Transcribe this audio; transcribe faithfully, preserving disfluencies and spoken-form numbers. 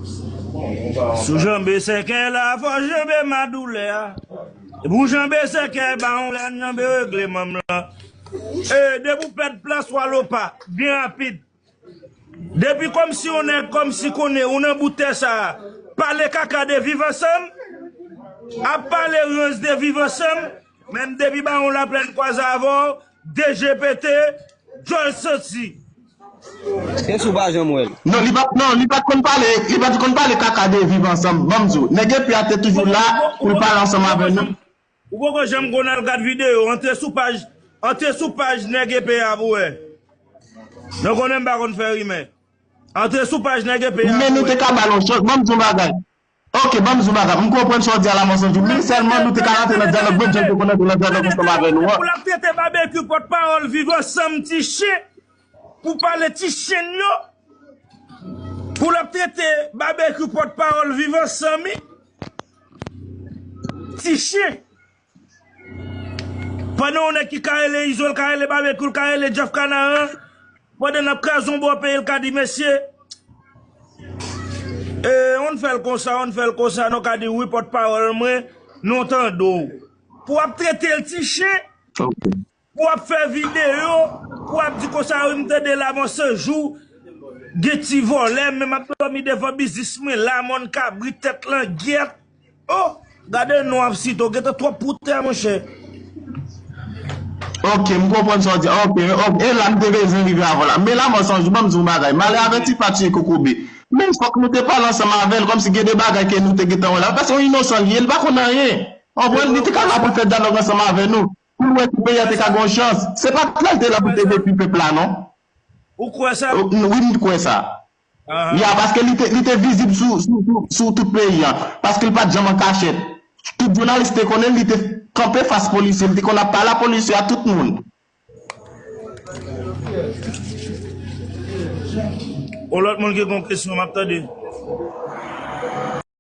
Si w janbe sèkèy la, fò w janbe madoulè a. Epi w janbe sèkèy bawon la, janbe regleman m lan. E, depi w pèd plas w alopa, byen rapid. Depi kòmsi yon nèg kòmsi konnen ou nan bout tè sa a, pale kaka de viv ansanm, ap pale rans de viv ansanm, menm depi bawon laplèn kwaze avè w, D G P T, djòl santi. Se sou pa janm wè l. Non, li pa non, li pa t konn pale, li pa t konn pale kaka de viv ansanm. Ban m di w, nèg epi a te toujou la pou l pale ansanm avè nou. Ou poko janm konn al gad videyo, antre sou paj, antre sou paj nèg epe a pou wè. Nou konnen m pa konn fè rimè. Antre sou paj nèg epe a. Men nou te ka ba l yon chans, ban m di w bagay. Ok, ban m di w bagay. M konprann sa w di a la Mò Sanjou, men sèlman nou te ka rantre nan dyalòg menm jan l te konn rantre nan dyalòg ansanm avè nou an. Pou l ap trete Babekyou pòtpawòl Viv Ansanm ti chen, pou pale ti chen yo, pou l ap trete Babekyou pòtpawòl Viv Ansanm ti chen. Pandan yon nèg ki ka rele Izo, l ka rele Babekyou, l ka rele Jeff Kanaran, pandan n ap kraze yon bò peyi, l ka di mesye, e, ann fè l konsa, ann fè l konsa, nou ka di wi pòtpawòl mwen, nou tande w. Pou w ap trete l ti chen, pou w ap fè videyo, pou w ap di konsa wi m tande Lamò Sanjou gen ti vòlè, men m ap dòmi devan biznis mwen la, mòn kabrit, tèt langyèt. Oh! Gade non ap site w, gentan twòp pou tè monchè. Ok, m konprann sa w di. Ok, ok. E la m te bezwen rive avè w la. Men Lamò Sanjou, ban m di w yon bagay. Malè avèti pa tiye kokobe. Men fòk nou te pale ansanm avè l, kòmsi gen de bagay ke nou te gentan wè la. Paske yon inosan li ye, li pa konn anyen. Konprann? Li te ka la pou l fè dyalòg ansanm avè nou. Pou l wè si peyi a te ka gen yon chans. Se pa t la l te la pou l te detwi pèp la, non. Ou kwè sa? Wi, m kwè sa. Ya, paske li te, li te vizib sou, sou, sou, sou tout peyi a. Paske li pa t janm an kachèt. Tout jounalis te konnen li te kanpe fas polisye, li te konn ap pale a polisye a tout moun. Yon lòt moun ki gen yon kesyon, m ap tande.